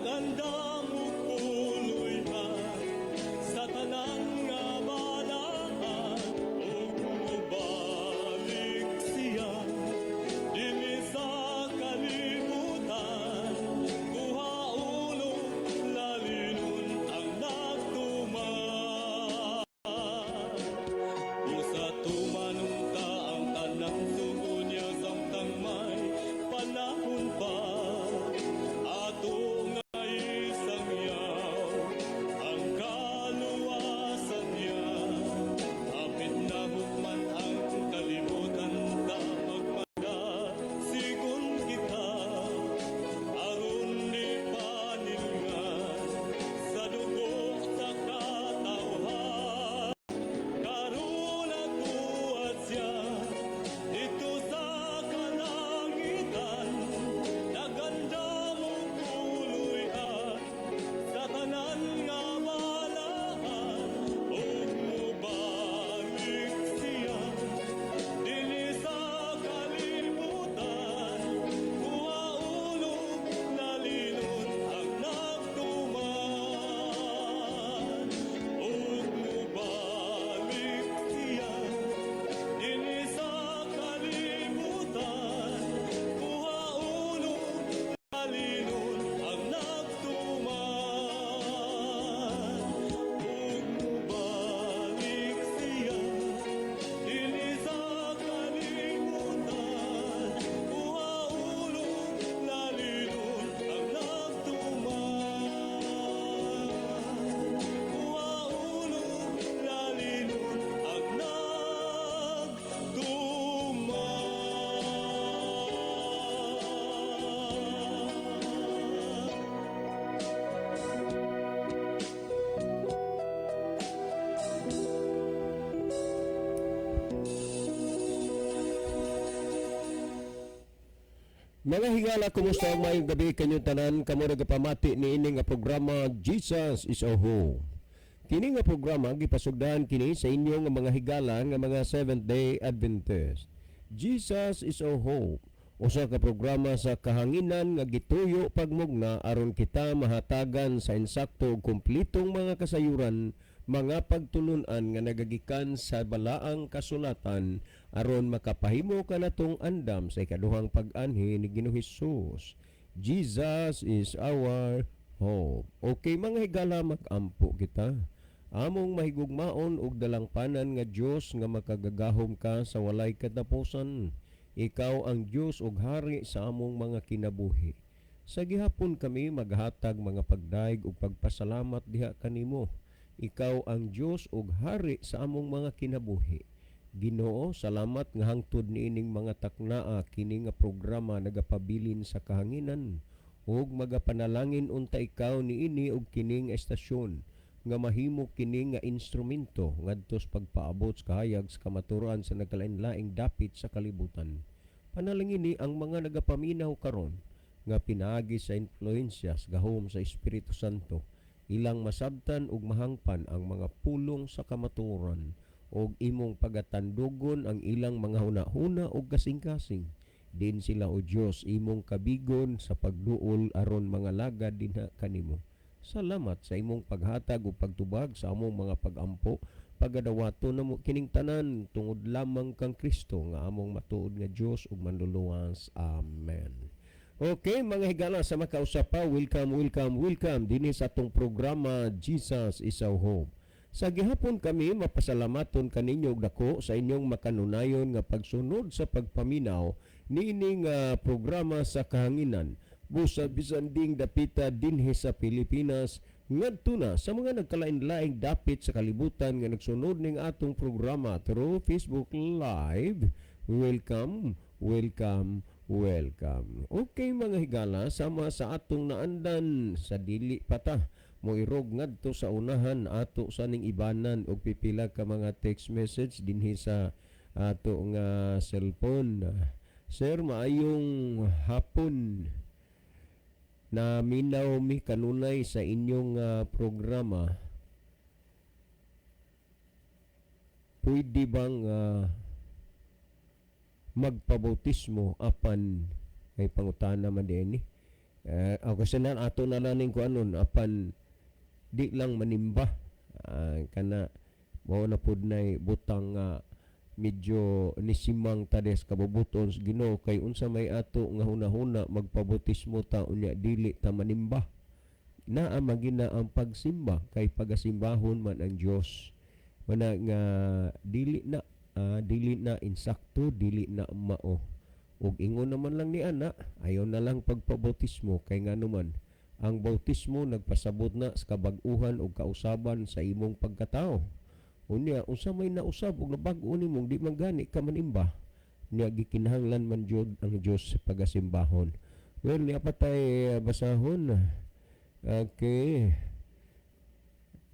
Nagandam og puloy-an sa tanan nga balaan ug mobalik siya dinhi sa kalibutan kuhaon og lalinon ang nagtuman. Usa tumanon ta ang tanang sugo niya samtang may panahon pa, ato nga isangyaw ang kaluwasan niya. Hapit na hukman ang kalibutan ta magpagasigon kita aron di panilngan sa dugo sa katawhan. Karon nagbuhat siya didto sa kalangitan, nagandam og puloy-an sa tanan nga balaan ug mobalik siya dinhi sa kalibutan kuhaon og lalinon ang nagtuman ug mobalik siya dinhi sa kalibutan kuhaon og lalinon ang nagtuman ug mobalik siya dinhi sa kalibutan kuhaon og lalinon ang nagtuman kuhaon og lalinon ang nagtuman. Mga higala, kumusta ang maayong gabi kanyong tanan kamo nagapamati ni ini nga programa, Jesus is our Hope. Kini nga programa gipasugdan kini sa inyong nga mga higala nga mga Seventh Day Adventist. Jesus is our Hope. Usa ka programa sa kahanginan nga gituyo pagmugna aron kita mahatagan sa insakto ug kumplitong mga kasayuran, mga pagtulunan nga nagagikan sa balaang kasulatan aron makapahimo kanatong andam sa ikaduhang pag-anhi ni Ginoong Hesus. Jesus is our hope. Okay, mga higala, mag-ampo kita. Among mahigugmaon ug dalangpanan nga Dios nga makagagahom ka sa walay katapusan. Ikaw ang Dios ug hari sa among mga kinabuhi. Sa gihapon kami maghatag mga pagdaig ug pagpasalamat diha kanimo. Ikaw ang Dios ug hari sa among mga kinabuhi. Ginoo, salamat nga hangtod niining mga taknaa kini nga programa nagapabilin sa kahanginan ug magapanalangin unta ikaw niini ug kining estasyon nga mahimo kini nga instrumento ngadto sa pagpaabot sa kahayag sa kamatuoran sa nagkalain-laing dapit sa kalibutan. Panalangini ang mga nagapaminaw karon nga pinaagi sa influensya sa gahom sa Espiritu Santo ilang masabtan ug mahangpan ang mga pulong sa kamatuoran ug imong pagatandugon ang ilang mga huna-huna ug kasing-kasing. Din sila, o Dios, imong kabigon sa pagduol aron mga lagad dinha kanimo. Salamat sa imong paghatag ug pagtubag sa among mga pagampo. Pagadawato namo kining tanan tungod lamang kang Kristo nga among matuod nga Dios ug manluluwas. Amen. Okay, mga higala, sa makausap pa, welcome, welcome, welcome dinhi sa atong programa, Jesus is our Hope. Sa gihapon kami mapasalamaton kaninyo og dako sa inyong makanunayon nga pagsunod sa pagpaminaw niining programa sa kahanginan. Busa bisan ding dapita dinhi sa Pilipinas ngadto na sa mga nagkalain-laing dapit sa kalibutan nga nagsunod ning atong programa through Facebook Live. Welcome, welcome, welcome. Okay, mga higala, sama sa atong naandan sa dili pata moirog ngadto sa unahan, ato sa ning ibanan og pipila ka mga text message dinhi sa ato nga cellphone. Sir, maayong hapon. Naminaw mi kanunay sa inyong programa. Pwede bang magpabautismo apan, may pangutana man din eh. Eh, ako sinan ato na lang ning kuanon, apan di lang manimba. Ah, kana mao na pud nay butang nga medyo nisimang tades kabubuton sa Ginoo, kay unsa may ato nga hunahuna, magpabautismo ta unya dili ta manimba? Naa magina ang pagsimba kay pagasimbahon man ang Dios. Mana nga dili na insakto, dili na mao. Ug ingon naman lang ni ana, ayaw na lang pagpabautismo kay ngano man ang bautismo nagpasabot na sa kabag-uhan ug kausaban sa imong pagkatao. Unya unsa may nausab ug nabag-o nimong di man gani ka manimba niya, gikinahanglan man jud ang Dios sa pagasimbahon. Well, niya pa tay basahon. Okay,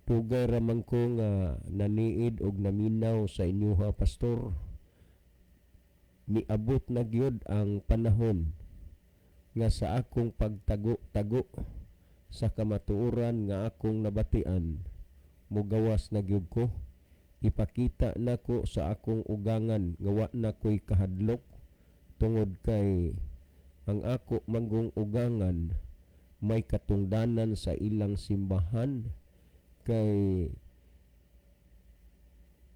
dugay ra man ko nga naniid og naminaw sa inyuha, pastor. Miabot na gyud ang panahon nga sa akong pagtago-tago sa kamatuoran nga akong nabatian, mugawas na gyud ko. Ipakita nako sa akong ugangan nga wa na ko'y kahadlok tungod kay ang ako manggong ugangan may katungdanan sa ilang simbahan, kay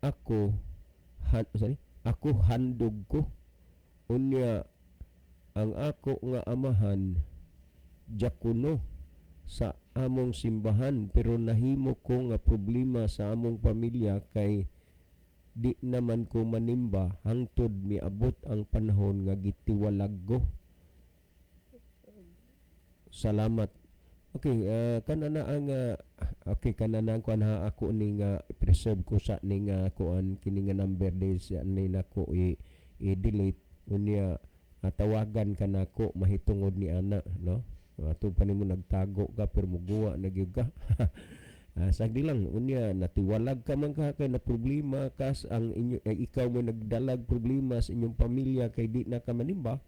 ako han, sorry, ako handog ko. Unya ang ako nga amahan diakono sa among simbahan, pero nahimo ko nga problema sa among pamilya kay di naman ko manimba hangtod miabot ang panahon nga gitiwalag ko. Salamat. Okay, kana na ang okay, kana na ang kuan ha. Ako ni nga preserve ko sa ni nga kuan kini nga number days ni nako i i-delete. Unya tawagan ka nako mahitungod ni ana, no? Ato pa nimo nagtago ka pero muguwa na gyud ka. Sagdi lang. Unya natiwalag ka man ka kay na problema kas ang inyo, eh, ikaw mo nagdalag problema sa inyong pamilya kay di na ka manimba.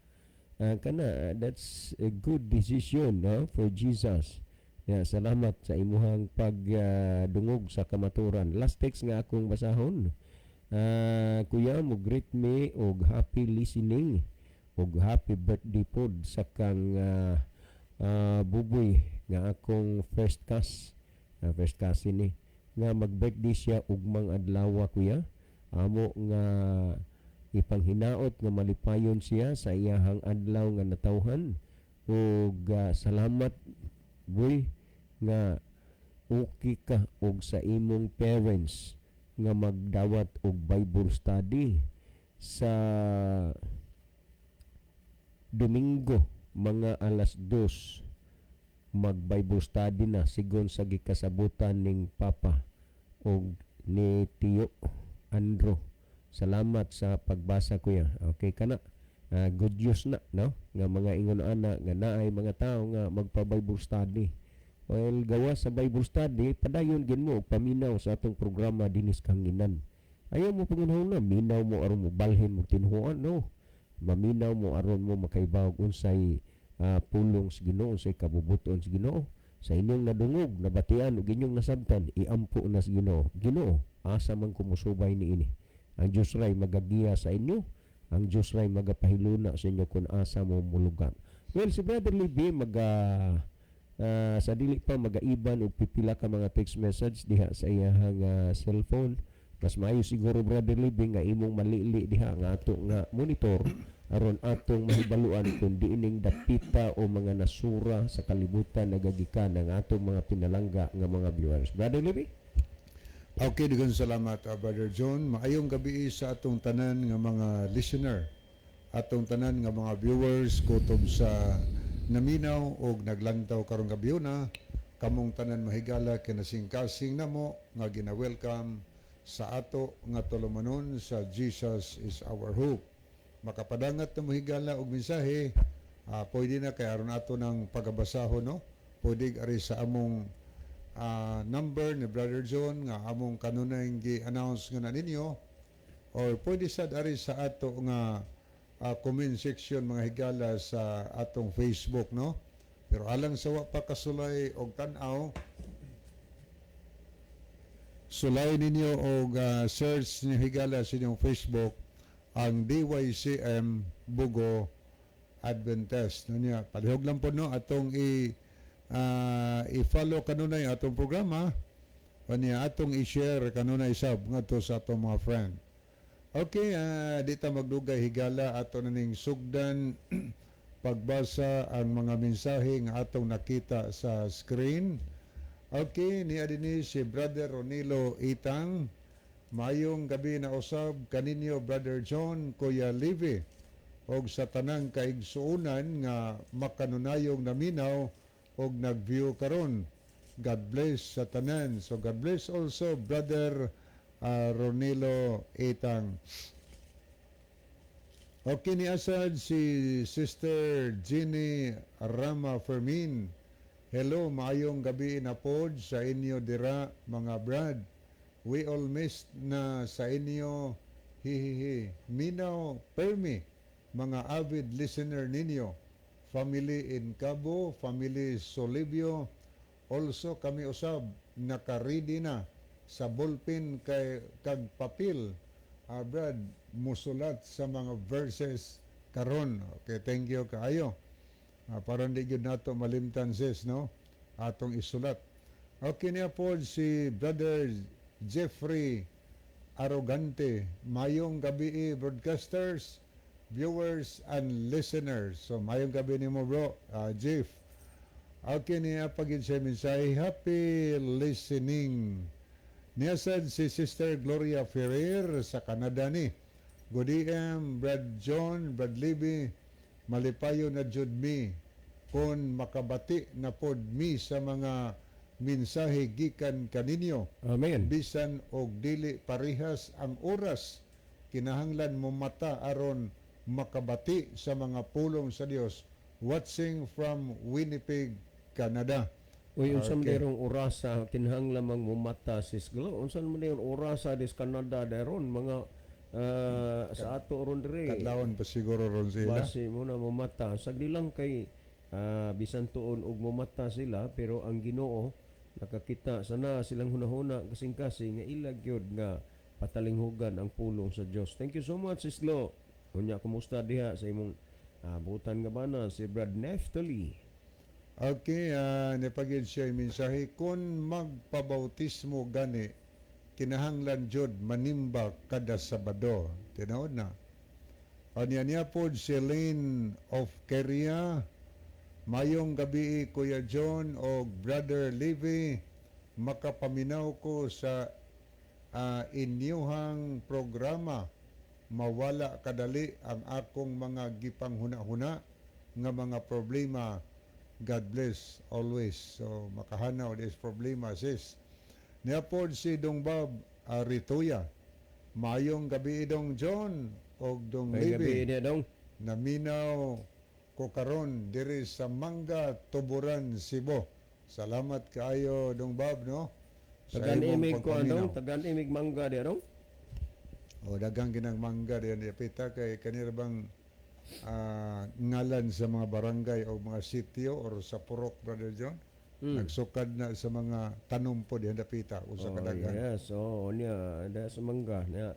Kana that's a good decision, no, for Jesus. Yeah, salamat sa imuhang pagdungog sa kamaturan. Last text nga akong basahon. Kuya, mo greet me og happy listening og happy birthday pod sa kang Buboy nga akong first cousin ni nga mag-birthday siya ugmang adlaw, kuya. Amo nga ipanghinaot nga malipayon siya sa iyahang adlaw nga natawhan ug salamat, Boy, nga okay ka og sa imong parents nga magdawat og Bible study sa Domingo mga alas 2. Mag Bible study na sigon sa gikasabutan ning Papa og ni Tiyo Andro. Salamat sa pagbasa, kuya. Okay kana. Good news na, no, nga mga ingon ana nga naay mga tao nga magpa Bible study. Well, gawa sa Bible study, padayon gin mo og paminaw sa atong programa dinis kahanginan. Ayaw mo pangunahon na minaw mo aron mo balhin mo tinuhuan, no? Maminaw mo aron mo makaibaw unsay pulong sa Ginoo, unsay kabubuton sa Ginoo. Sa inyong nadungog, nabatian ug inyong nasabtan, iampo na sa Ginoo. "Ginoo, asa man ko mosubay niini?" Ang Dios ray magagiya sa inyo. Ang Dios ray magapahiluna sa inyo kung asa mo mulugan. Well, si Brother Libby maga sa dili pa magaiban og pipila ka mga text message diha sa iyahang cellphone. Mas maayo siguro, Brother Libby, nga imong malili diha nga ato nga monitor aron atong mahibaluan kung diining dapita o mga nasura sa kalibutan nagagikan ang atong mga pinalangga nga mga viewers. Brother Libby? Okay, daghang salamat, Brother John. Maayong gabi sa atong tanan nga mga listener, atong tanan nga mga viewers kutob sa naminaw og naglantaw karong gabi na. Kamong tanan, mahigala, kinasingkasing namo nga gina-welcome sa ato nga tulumanon sa Jesus is Our Hope. Makapadangat na mahigala og mensahe, pwede na kay aron ato ng pagabasahon, no? Pwede ari sa among number ni Brother John nga among kanunay gi-announce nga na ninyo or pwede sad ari sa ato nga comment section, mga higala, sa atong Facebook, no? Pero alang sa wa pa kasulay og tan-aw, sulay ninyo og search niyo, higala, sa inyong Facebook ang DYCM Bogo. Adventist. No niya, palihog lang po, no, atong i-follow kanunay atong programa niya, atong i-share kanunay sab ngadto sa atong mga friend. Okay, di ta magdugay, higala, ato na ning sugdan pagbasa ang mga mensahe nga atong nakita sa screen. Okay, niya dinhi si Brother Ronilo Itang. "Mayong gabi na usab kaninyo, Brother John, Kuya Levi, og sa tanang kaigsuonan nga makanunayong naminaw og nag-view karon. God bless sa tanan." So God bless also, Brother Ronilo Itang. Okay, ni asad si Sister Jenny Rama Fermin. "Hello, maayong gabi na pod sa inyo dira, mga brad. We all missed na sa inyo. Hihihi. Minaw permi mga avid listener ninyo. Family in Cabo, family Solibio, also kami usab naka-ready na sa ballpen kay kag papel. Ah, Brad, musulat sa mga verses karon." Okay, thank you kaayo. Ah, para hindi gyud nato malimtan, sis, no? Atong isulat. Okay, niya po si Brother Jeffrey Arrogante. "Mayong gabi, broadcasters, viewers, and listeners." So, mayong gabi nimo, bro, Jeff. Okay, niya pagin siya mensahe. "Happy listening." Niya sad si Sister Gloria Ferrer sa Canada ni. "Good AM, Brad John, Brad Libby. Malipayo na jud mi kon makabati na pod mi sa mga mensahe gikan kaninyo. Amen. Bisan og dili parehas ang oras, kinahanglan mo mata aron makabati sa mga pulong sa Dios. Watching from Winnipeg, Canada." Uy, unsa man okay orasa kinahanglan mang mumata, Sis Glo? Unsa man yung orasa dis Canada daron mga sa ato ron dire? Kadlawon pa siguro ron sila. Base mo na mumata. Sagdi lang kay bisan tuon og mumata sila, pero ang Ginoo nakakita sana silang hunahuna, kasing-kasing nga ila gyud nga patalinghugan ang pulong sa Dios. Thank you so much, Sis Glo. Unya, kumusta diha sa imong butan nga bana, si Brad Neftali? Okay, nipagid siya yung mensahe, "Kung magpabautismo gani, kinahanglan jud manimba kada Sabado." Tinuod na. Anya niya po si Lane of Korea. "Mayong gabi, Kuya John o Brother Levi, makapaminaw ko sa inyuhang programa. Mawala kadali ang akong mga gipanghuna-huna nga mga problema. God bless always." So makahanaw this problema, sis. Niya pod si Dong Bob Aritoya. "Mayong gabi, Dong John og Dong May gabi Levi. niya dong. Naminaw ko karon diri sa Manga, Tuburan, Cebu." Salamat kaayo, Dong Bob, no? Sa Tagan imong imig ko pagpaminaw. anong, tagan imig mangga diya dong. O daghang ginang mangga diyan di pita kay kanira bang ngalan sa mga barangay o mga sitio or sa purok, Brother John. Nagsukad na sa mga tanom po diyan dapita usa Oh, ka daghan. yes, oh, niya, da sa mangga, niya.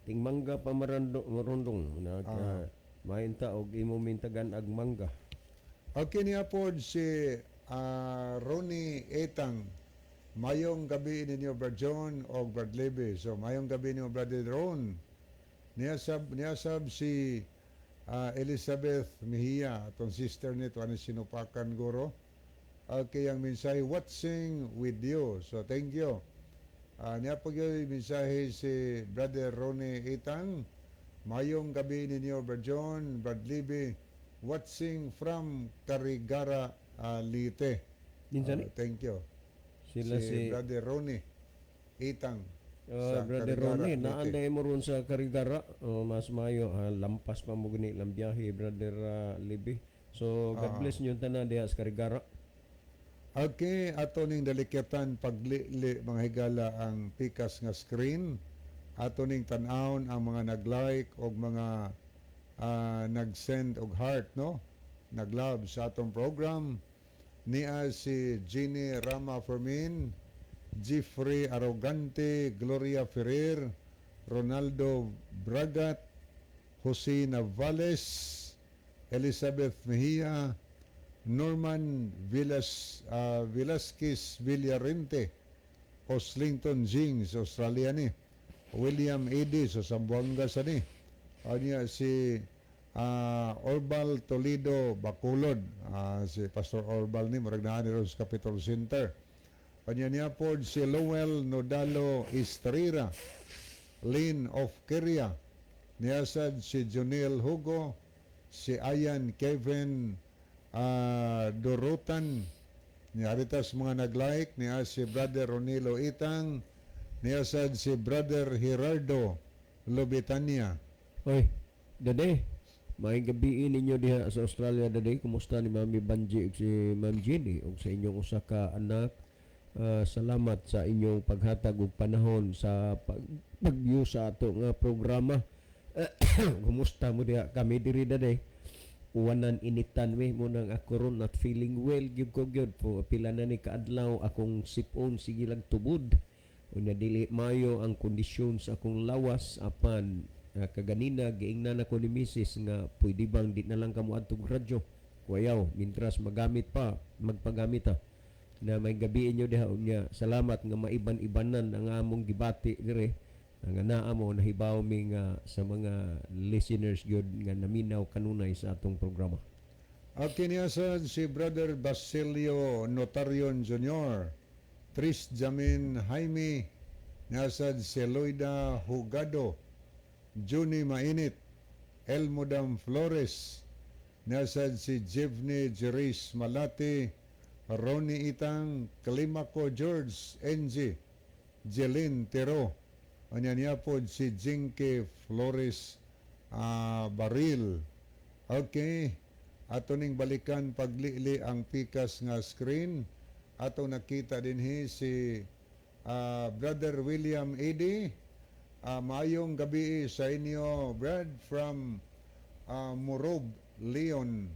Ting mangga pa marando, marundong na mainta og imo mintagan ag mangga. Okay, niya po si Ronnie Etang. "Mayong gabi ninyo, Brad John o Brad Levy." So mayong gabi ninyo, Brother Ron. Niya sab si Elizabeth Mejia, atong sister nito, ano sinupakan guro. Okay, ang mensahe, "Watching with you." So thank you. Niya po yung mensahe si Brother Ronnie Etang. "Mayong gabi ninyo, Brad John, Brad Libby. Watching from Carigara, Leyte." Kinsa ni? Thank you. Sila si, Brother Ronnie Itang sa Brother Carigara, Ronnie, Leyte. naanday mo ron sa Carigara. Oh, mas mayo, lampas pa mo gani lang biyahe, Brother Libby. So God bless niyo tanan diha sa Carigara. Okay, ato ning dalikitan paglili, mga higala, ang pikas nga screen. Ato ning tan-awon ang mga nag-like og mga nag-send og heart, no? Nag-love sa atong program. Nia si Jeannie Rama Fermin, Jeffrey Arrogante, Gloria Ferrer, Ronaldo Bragat, Jose Navales, Elizabeth Mejia, Norman Velasquez Villarente, Oslington Jings, Australia ni. William Edi sa Zamboanga sa ni. Anya si Orbal Toledo Bacolod, si Pastor Orbal ni murag naa ni ron sa Capitol Center. Anya niya pod si Lowell Nodalo Estrera, Lynn of Kiria, niyasad si Junel Hugo, si Ayan Kevin Dorotan, niaritas mga nag-like, niya si Brother Ronilo Itang, niyasad si Brother Gerardo Lobitania. Oy, dade. Maayong gabi ninyo diha sa Australia, dade. Kumusta ni Mami Banji ug si Ma'am Jenny ug sa inyong usa ka anak? Salamat sa inyong paghatag og panahon sa pag-view sa ato nga programa. Kumusta mo diha? Kami diri, dade, uwanan, initan mi mo nang ako ron not feeling well gyud ko gyud po. Pila na ni kaadlaw akong sipon sige lang tubod. Unya dili mayo ang kondisyon sa akong lawas, apan kaganina giingnan ako ni misis nga pwede bang di na lang kamo adtog radyo. Kuyaw, mintras magamit pa, magpagamit ha. Na may gabi inyo diha. Unya salamat nga maiban-ibanan ang among gibati dire nga naa mo nahibaw mi nga sa mga listeners gyud nga naminaw kanunay sa atong programa. At kiniyasad si Brother Basilio Notarion Jr., Tris Jamin Jaime, niyasad si Loida Hugado, Juni Mainit, Elmodam Flores, niyasad si Jevne Jeris Malati, Ronnie Itang, Climaco George NG, Jelin Tero, anya niya po si Jinke Flores Baril. Okay. Ato ning balikan paglili ang pikas nga screen. Ato nakita dinhi si Brother William Edi. Maayong gabi sa inyo, Brad, from Murog, Leon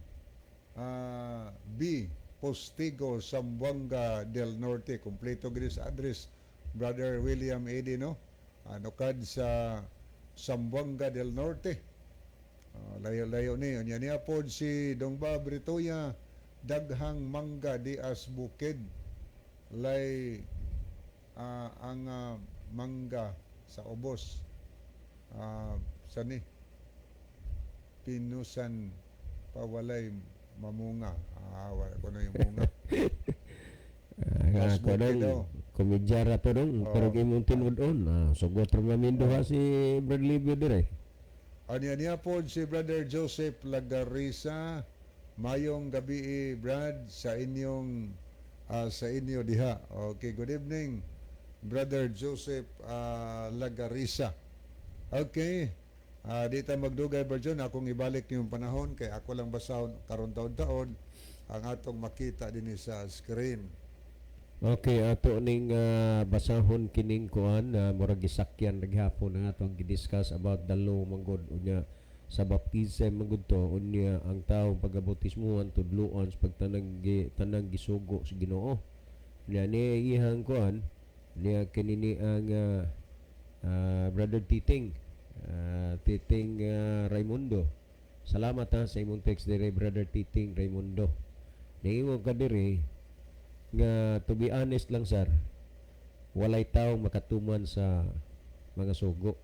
B. Postigo, Zamboanga del Norte. Kompleto gid sa address, Brother William Edi, no? Ano kad sa Zamboanga del Norte. Layo-layo ni. Unya niya pod si Dongba Britoya, daghang mangga di as bukid. Lay ang mangga sa ubos. Sa ni pinusan pawalay mamunga. Wala ko na yung munga. Ah, Mas ako bukid dong, daw. komedyara to dong, pero kay mong tinud-on, sugot ra namin duha si Brad Livio dire. Anya niya po si Brother Joseph Lagarisa. Mayong gabi, Brad, sa inyo diha. Okay, good evening, Brother Joseph Lagarisa. Okay. Di ta magdugay, Brad John, akong ibalik yung panahon kay ako lang basahon karon taon-taon ang atong makita dinhi sa screen. Okay, ato ning basahon kining kuan na murag gisakyan ra gihapon ang atong gidiscuss about the law manggod unya sa baptism manggod to. Unya ang tawo pagabautismuhan tudloan sa pagtanang tanang gisugo sa Ginoo. Unya ni iyang kuan niya kini ni ang Brother Titing Titing Raimundo. Salamat ha sa imong text dire, Brother Titing Raimundo. Niingon ka dire nga to be honest lang, sir, walay taong makatuman sa mga sugo.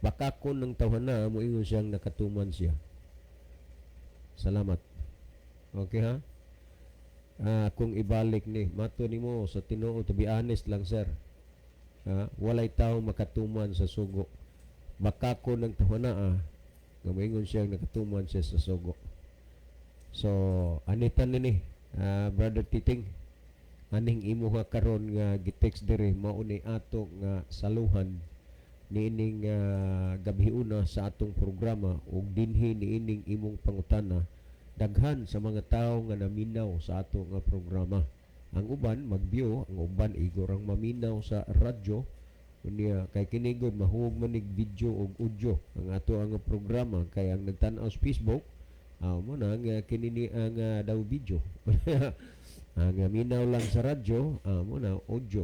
Baka kun ng tawhana moingon siyang nakatuman siya. Salamat. Okay ha. Kung ibalik ni mato nimo sa tinuod, to be honest lang, sir, ha, walay taong makatuman sa sugo. Baka ko ng tawhana nga moingon siyang nakatuman siya sa sugo. So anitan nini Brother Titing, aning imuha karon nga gitext dire mao ni ato nga saluhan niining gabi una sa atong programa. Ug dinhi niining imong pangutana, daghan sa mga tawo nga naminaw sa ato nga programa. Ang uban mag-view, ang uban igo rang maminaw sa radyo. Unya kay kini gud mahuog man nig video ug audio ang ato ang programa, kay ang nagtan-aw sa Facebook mo na nga kini ni ang daw video, ang minaw lang sa radyo mo na audio.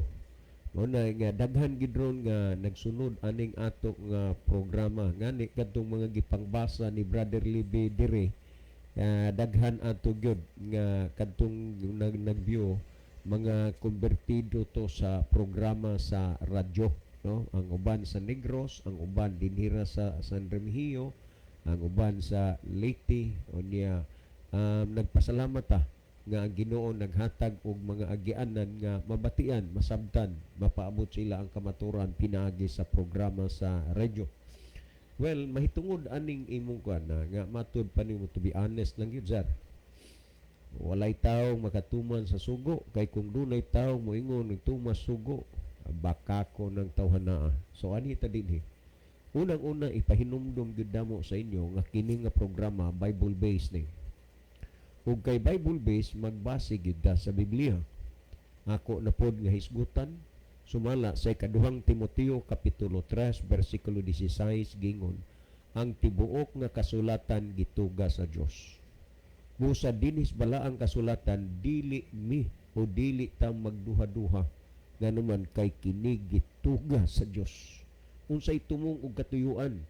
Mao na nga daghan gid ron nga nagsunod aning ato nga programa, ngani kadtong mga gipangbasa ni Brother Libby dire, daghan ato gyud nga kadtong nag-view, mga konbertido to sa programa sa radyo, no? Ang uban sa Negros, ang uban dinhira sa San Remigio, ang uban sa Leyte. Unya nagpasalamat ta nga ang Ginoo naghatag og mga agianan nga mabatian, masabtan, mapaabot sila ang kamaturan pinaagi sa programa sa radyo. Well, mahitungod aning imong kuan na nga matud pa nimo, to be honest lang gyud, sir. Walay tawo makatuman sa sugo kay kung dunay tawo moingon nagtuman sugo, bakako ng tawhanaa. So ani ta dinhi. Unang-una, ipahinumdum gyud namo sa inyo nga kini nga programa Bible based ni. Ug kay Bible based, magbase gyud ta sa Biblia. Ako na pod nga hisgutan sumala sa ikaduhang Timoteo kapitulo 3 bersikulo 16, gingon ang tibuok nga kasulatan gituga sa Dios. Busa dinis bala ang kasulatan, dili mi o dili ta magduha-duha, nganuman kay kini gituga sa Dios. Unsay tumong og katuyuan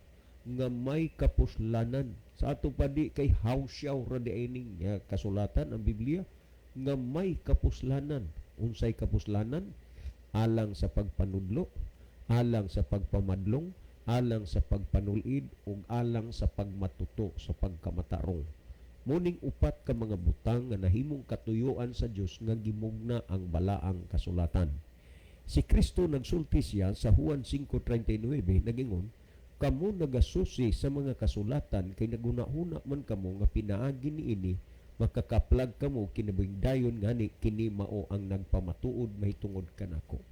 nga may kapuslanan sa ato pa di kay hawsyaw ra di ining kasulatan, ang Biblia, nga may kapuslanan? Unsay kapuslanan? Alang sa pagpanudlo, alang sa pagpamadlong, alang sa pagpanulid ug alang sa pagmatuto sa pagkamatarong. Muning upat ka mga butang nga nahimong katuyuan sa Dios nga gimugna ang balaang kasulatan. Si Kristo nagsulti siya sa Juan 5:39, nagingon, "Kamo nagasusi sa mga kasulatan kay nagunahuna man kamo nga pinaagi niini makakaplag kamo kinabuhing dayon, ngani kini mao ang nagpamatuod mahitungod kanako."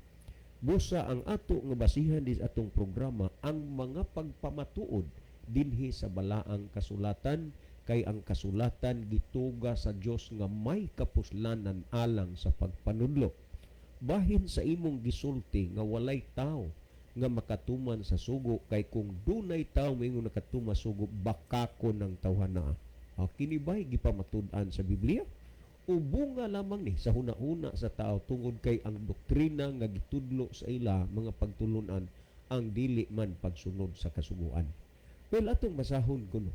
Busa ang ato nga basihan dis atong programa ang mga pagpamatuod dinhi sa balaang kasulatan, kay ang kasulatan gituga sa Dios nga may kapuslanan alang sa pagpanudlo. Bahin sa imong gisulti nga walay tao nga makatuman sa sugo kay kung dunay tao moingon nakatuman sugo, bakako ng tawhana. Ah, kini ba'y gipamatud-an sa Biblia o bunga lamang ni sa huna-huna sa tao tungod kay ang doktrina nga gitudlo sa ila mga pagtulunan ang dili man pagsunod sa kasuguan? Well, atong basahon kuno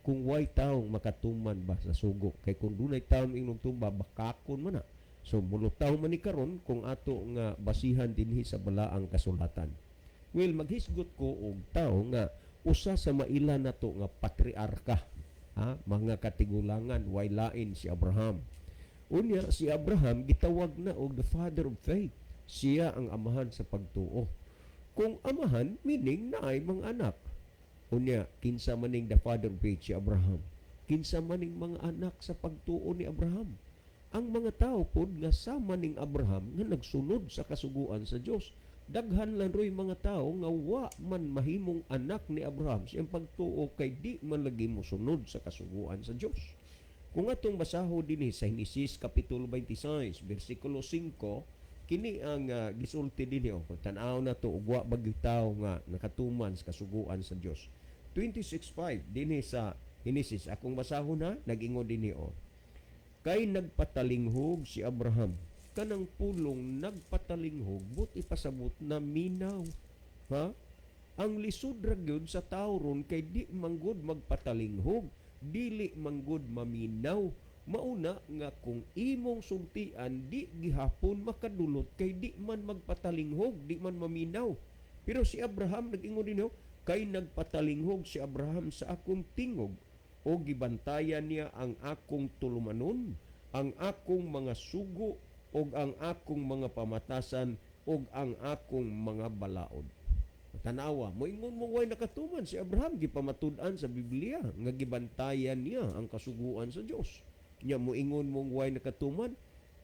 kung way taong makatuman ba sa sugo, kay kung dunay taong ingong tumba, bakakon man na. So mulutaw man ni karon kung ato nga basihan dinhi sa balaang kasulatan. Well, maghisgot ko og tao nga usa sa maila nato nga patriarka, ha, mga katigulangan, way lain si Abraham. Unya si Abraham gitawag na og the father of faith. Siya ang amahan sa pagtuo. Kung amahan, meaning naay mga anak. Unya kinsa maning the father of faith si Abraham? Kinsa maning mga anak sa pagtuo ni Abraham? Ang mga tao pod nga sama ning Abraham nga nagsunod sa kasuguan sa Dios. Daghan lang roy mga tao nga wa man mahimong anak ni Abraham sa iyang pagtuo kay di man lagi mosunod sa kasuguan sa Dios. Kung atong basaho dinhi sa Henesis kapitulo 26 bersikulo 5, kini ang gisulti dinhi, oh. Kung tan-aw na to ug wa ba tao nga nakatuman sa kasuguan sa Dios. 26:5 dinhi sa Henesis, akong basahon ha, nag-ingon dinhi, oh. "Kay nagpatalinghog si Abraham." Kanang pulong "nagpatalinghog" but ipasabot na minaw. Ha? Ang lisod ra gyud sa tao ron kay di manggod magpatalinghog, dili manggod maminaw. Mauna nga kung imong sultian di gihapon makadulot kay di man magpatalinghog, di man maminaw. Pero si Abraham nag-ingon dinhi, "Kay nagpatalinghog si Abraham sa akong tingog o gibantayan niya ang akong tulumanon, ang akong mga sugo ug ang akong mga pamatasan ug ang akong mga balaod." Tanawa, moingon mo way nakatuman si Abraham, gipamatud-an sa Biblia nga gibantayan niya ang kasuguan sa Dios. Nya moingon mong way nakatuman,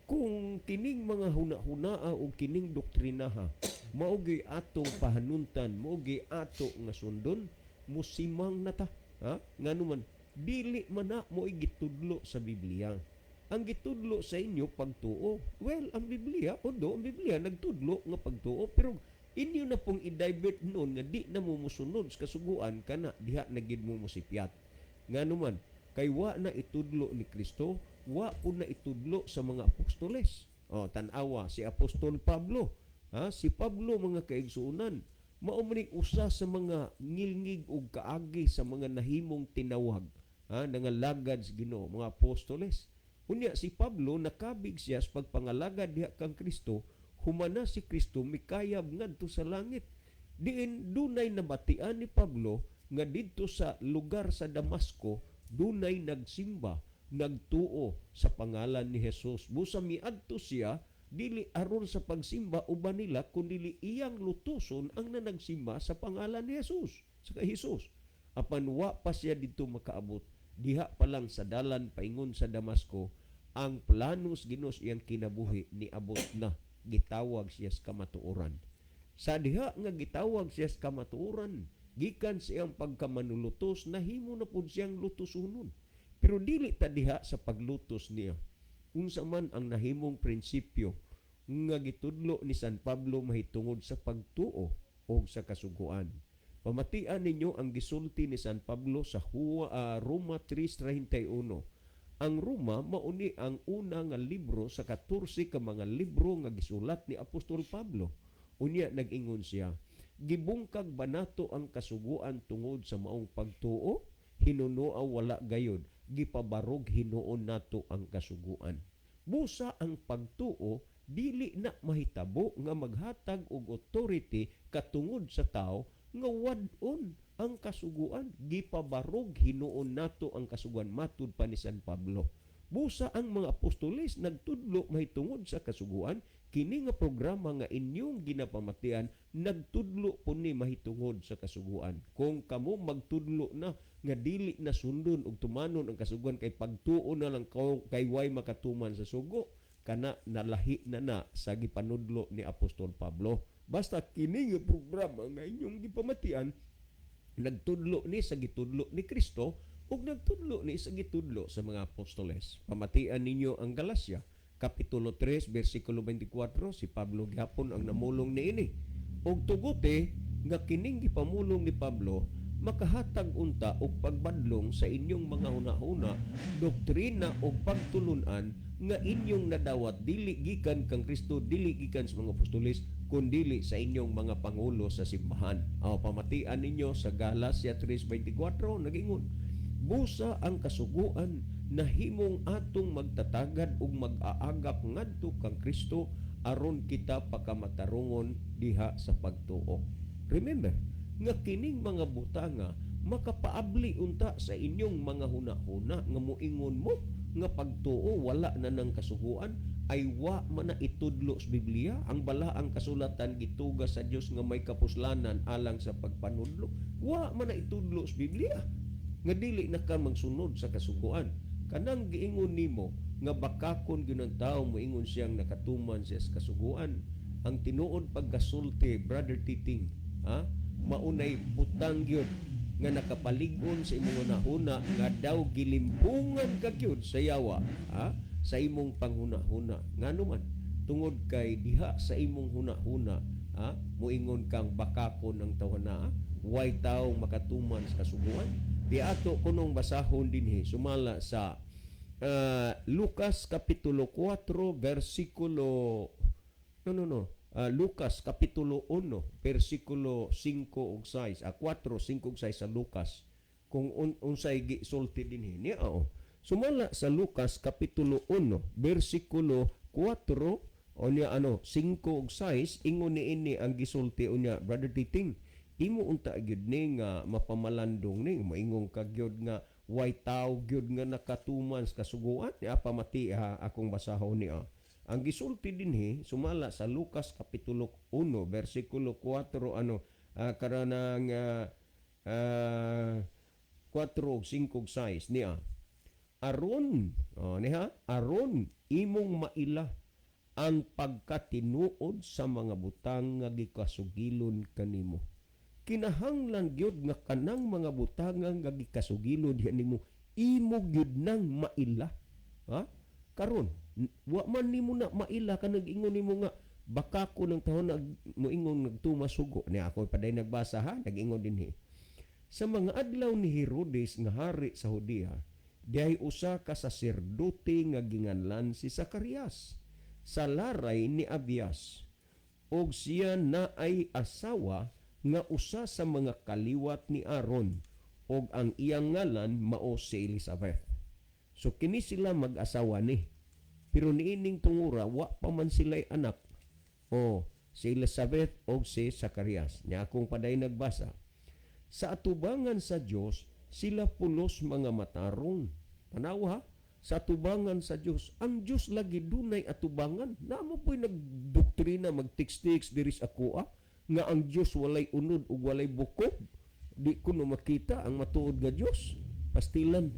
kung kining mga huna-hunaa o kining doktrinaha mao gyud atong pahanuntan, mao gyud ato nga sundon, musimang na ta, ha? Ngano man dili man na mo gitudlo sa Biblia. Ang gitudlo sa inyo, pagtuo. Well, ang Biblia, although ang Biblia nagtudlo nga pagtuo, pero inyo na pong i-divert noon nga di na mo musunod sa kasuguan, kana diha na gid mo mosipyat. Ngano man kay wa na itudlo ni Kristo, wa po na itudlo sa mga apostoles. Oh, tan-awa si Apostol Pablo. Ha? Si Pablo, mga kaigsuonan, mao man ni usa sa mga ngilngig og kaagi sa mga nahimong tinawag, ha, nangalagad sa Ginoo, mga apostoles. Unya si Pablo nakabig siya sa pagpangalagad diha kang Kristo humana si Kristo mikayab ngadto sa langit. Diin dunay nabatian ni Pablo nga didto sa lugar sa Damasco dunay nagsimba, nagtuo sa pangalan ni Jesus. Busa miadto siya dili aron sa pagsimba uban nila, kundi iyang lutuson ang nanagsimba sa pangalan ni Jesus, sa kay Jesus. Apan wa pa siya didto makaabot, diha pa lang sa dalan paingon sa Damasco, ang plano sa Ginoo sa iyang kinabuhi niabot na. Gitawag siya sa kamatuoran. Sa diha nga gitawag siya sa kamatuoran, gikan sa iyang pagkamanulutos, nahimo na pud siyang lutosonon. Pero dili ta diha sa paglutos niya. Unsa man ang nahimong prinsipyo nga gitudlo ni San Pablo mahitungod sa pagtuo o sa kasuguan? Pamatian ninyo ang gisulti ni San Pablo sa Roma 3:31. Ang Roma mauni ang una nga libro sa 14 ka mga libro nga gisulat ni Apostol Pablo. Unya nag-ingon siya, "Gibungkag ba nato ang kasuguan tungod sa maong pagtuo? Hinunoa wala gayod, gipabarog hinuon nato ang kasuguan." Busa ang pagtuo dili na mahitabo nga maghatag og authority katungod sa tao nga wad-on ang kasuguan. Gipabarog hinuon nato ang kasuguan, matud pa ni San Pablo. Busa ang mga apostoles nagtudlo mahitungod sa kasuguan. Kini nga programa nga inyong ginapamatian nagtudlo po ni mahitungod sa kasuguan. Kung kamo magtudlo na nga dili na sundon ug tumanon ang kasuguan kay pagtuo na lang kay way makatuman sa sugo, kana nalahi na na sa gipanudlo ni Apostol Pablo. Basta kini nga programa nga inyong gipamatian nagtudlo ni sa gitudlo ni Kristo ug nagtudlo ni sa gitudlo sa mga apostoles. Pamatian ninyo ang Galacia kapitulo 3 bersikulo 24. Si Pablo gyapon ang namulong niini. Ug tugote nga kining gipamulong ni Pablo makahatag unta og pagbadlong sa inyong mga hunahuna, doktrina og pagtulunan nga inyong nadawat dili gikan kang Kristo, dili gikan sa mga apostoles, kundili sa inyong mga pangulo sa simbahan. O, pamatian ninyo sa Galacia 3:24, nagingon, "Busa ang kasuguan nahimong atong magtatagad ug mag-aagap ngadto kang Kristo aron kita pakamatarongon diha sa pagtuo." Remember nga kining mga butanga makapaabli unta sa inyong mga huna-huna nga moingon mo nga pagtuo wala na ng kasuguan, ay wa man na itudlo sa Biblia. Ang balaang kasulatan gituga sa Dios nga may kapuslanan alang sa pagpanudlo. Wa man na itudlo sa Biblia nga dili na ka magsunod sa kasuguan. Kanang giingon nimo nga bakakon gyud ang tao moingon siyang nakatuman siya sa kasuguan, ang tinuod pagkasulti, Brother Titing, ha, maunay butang gyud nga nakapalig-on sa imong hunahuna nga daw gilimpungan ka gyud sa yawa, ha, sa imong panghuna-huna. Ngano man? Tungod kay diha sa imong hunahuna, ha, moingon kang bakakon ang tawhana, way tawo makatuman sa kasuguan. Di ato kunong basahon dinhi sumala sa Lucas kapitulo 4 versikulo, no, no, no, Lucas kapitulo 1 versikulo 5 ug 6, 4, 5 ug 6 sa Lucas, kung unsay gisulti dinhi niya. Oo, sumala sa Lucas kapitulo 1 versikulo 4 unya ano 5 ug 6, ingon niini ang gisulti. Unya, Brother Titing, imo unta gyud ni nga mapamalandong ni moingon ka gyud nga way tawo gyud nga nakatuman sa kasuguan niya. Pamati ha, akong basahon niya ang gisulti dinhi sumala sa Lucas kapitulo 1 versikulo 4, ano karanang 4 ug 5 ug 6 niya. Aron, oh, niha, aron imong maila ang pagkatinuod sa mga butang nga gikasugilon kanimo. Kinahanglan gyud nga kanang mga butang nga gikasugilon diha nimo, imo gyud nang maila, ha. Karon wa man nimo na maila ka nag-ingon nimo nga baka ko ng taon nag moingon nagtuma sugo ni ako paday nagbasa, ha. Nag-ingon dinhi, "Sa mga adlaw ni Herodes nga hari sa Judea, dihay usa ka saserdote nga ginganlan si Zacarias sa laray ni Abias. Og siya naay asawa nga usa sa mga kaliwat ni Aaron, og ang iyang ngalan mao si Elizabeth. So kini sila mag-asawa ni. Pero niining tungura, wa pa man sila'y anak. O si Elizabeth og si Zacarias. Nya akong paday nagbasa. Sa atubangan sa Dios, sila pulos mga matarong. Tanawa ha? Sa atubangan sa Dios. Ang Dios lagi dunay atubangan. Naa man po'y nagdoktrina, magtiks-tiks diri sa akoa nga ang Dios walay unod ug walay bukog. Di ko no makita ang matuod nga Dios. Pastilan.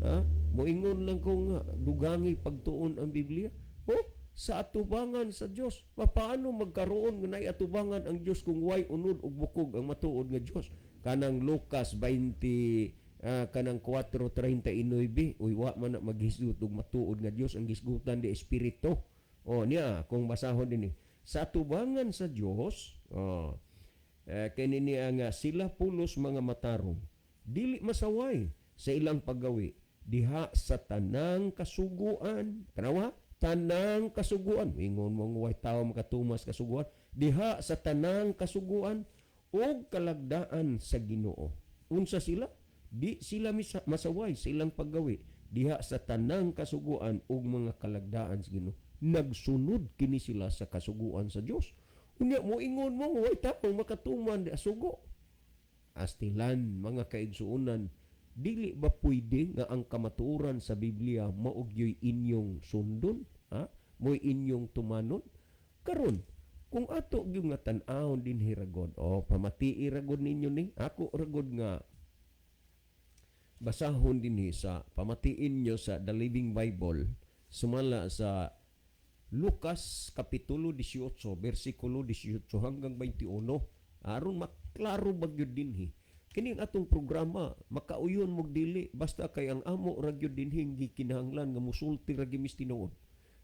Ha? Moingon lang ko nga dugangi pagtuon ang Biblia. Oh, sa atubangan sa Dios. Paano magkaroon nga naay atubangan ang Dios kung way unod ug bukog ang matuod nga Dios? Kanang Lucas 20, kanang 4:39, uy, wa man na maghisgot og matuod nga Dios, ang gisgutan di espiritu. Oh, niya kung basahon dinhi. Sa atubangan sa Dios, oh, kini niya nga sila pulos mga matarong, dili masaway sa ilang paggawi diha sa tanang kasuguan. Tanawa, tanang kasuguan. Ingon mo nga way tao makatumas kasuguan. Diha sa tanang kasuguan ug kalagdaan sa Ginoo. Unsa sila? Di sila masaway sa ilang paggawi diha sa tanang kasuguan ug mga kalagdaan sa Ginoo. Nagsunod kini sila sa kasuguan sa Dios. Unya mo ingon mo way tao makatuman di sugo. Astilan, mga kaigsuonan, dili ba pwede nga ang kamatuoran sa Biblia mao gyoy inyong sundon, ha? Mo'y inyong tumanon? Karon, kung ato gyud nga tan-awon dinhi ragod, oh, pamatii ragod ninyo ni, ako ragod nga basahon dinhi sa pamatiin nyo sa The Living Bible, sumala sa Lucas Kapitulo 18, versikulo 18 hanggang 21, aron maklaro ba gyud dinhi. Kini ang atong programa, makauyon mog dili, basta kay ang amo ra gyud dinhi gikinahanglan nga musulti ra gyud mis tinuod.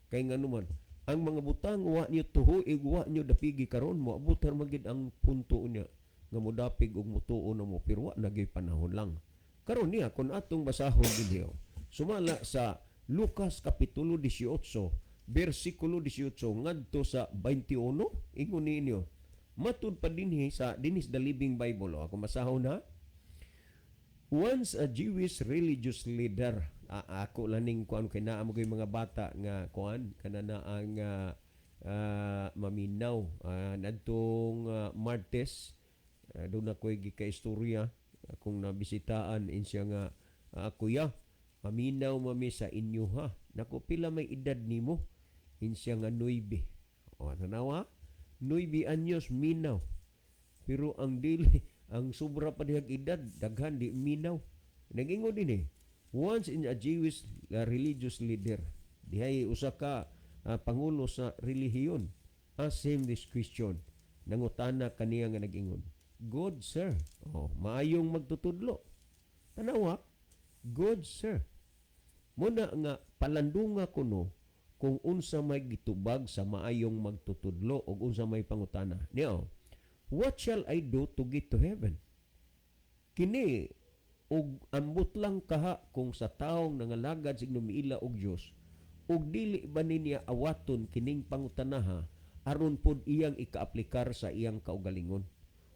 Kay nganuman, ang mga butang wa niyo tuhoy, wa niyo dapigi karon, moabot ra man gyud ang punto niya nga modapig og mutuo na mo, pero wa na gyud, panahon lang. Karon niya kung atong basahon dinhi, oh, sumala sa Lucas Kapitulo 18 versikulo 18 ngadto sa 21, ingon ninyo, matud pa dinhi sa dinis The Living Bible, oh, ako masahon ha. Once a Jewish religious leader, ako laning kuan kay naa mo koy mga bata nga kuan kana na ang maminaw nadtong Martes, doon na ko'y gikaistorya akong nabisitaan, insya nga, "Kuya, maminaw mami sa inyo ha." Nako, "Pila may edad nimo?" Insya nga, "Nuibe." O, tanawa, 9 anyos minaw. Pero ang dili, ang sobra pa dihag edad, daghan di minaw. Nagingon din eh. Once in a Jewish religious leader, dihay usa ka pangulo sa relihiyon, asked him this question. Nangutana kaniya nga nagingon, "Good sir." Oh, maayong magtutudlo. Tanawa, "Good sir." Muna nga palandunga kuno kung unsa may gitubag sa maayong magtutudlo o unsa may pangutana. Niyo, "What shall I do to get to heaven?" Kini og ambot lang kaha kung sa taong nangalagad sa miila og Dios og dili ba niya awaton kining pangutanaha aron pod iyang ikaaplikar sa iyang kaugalingon.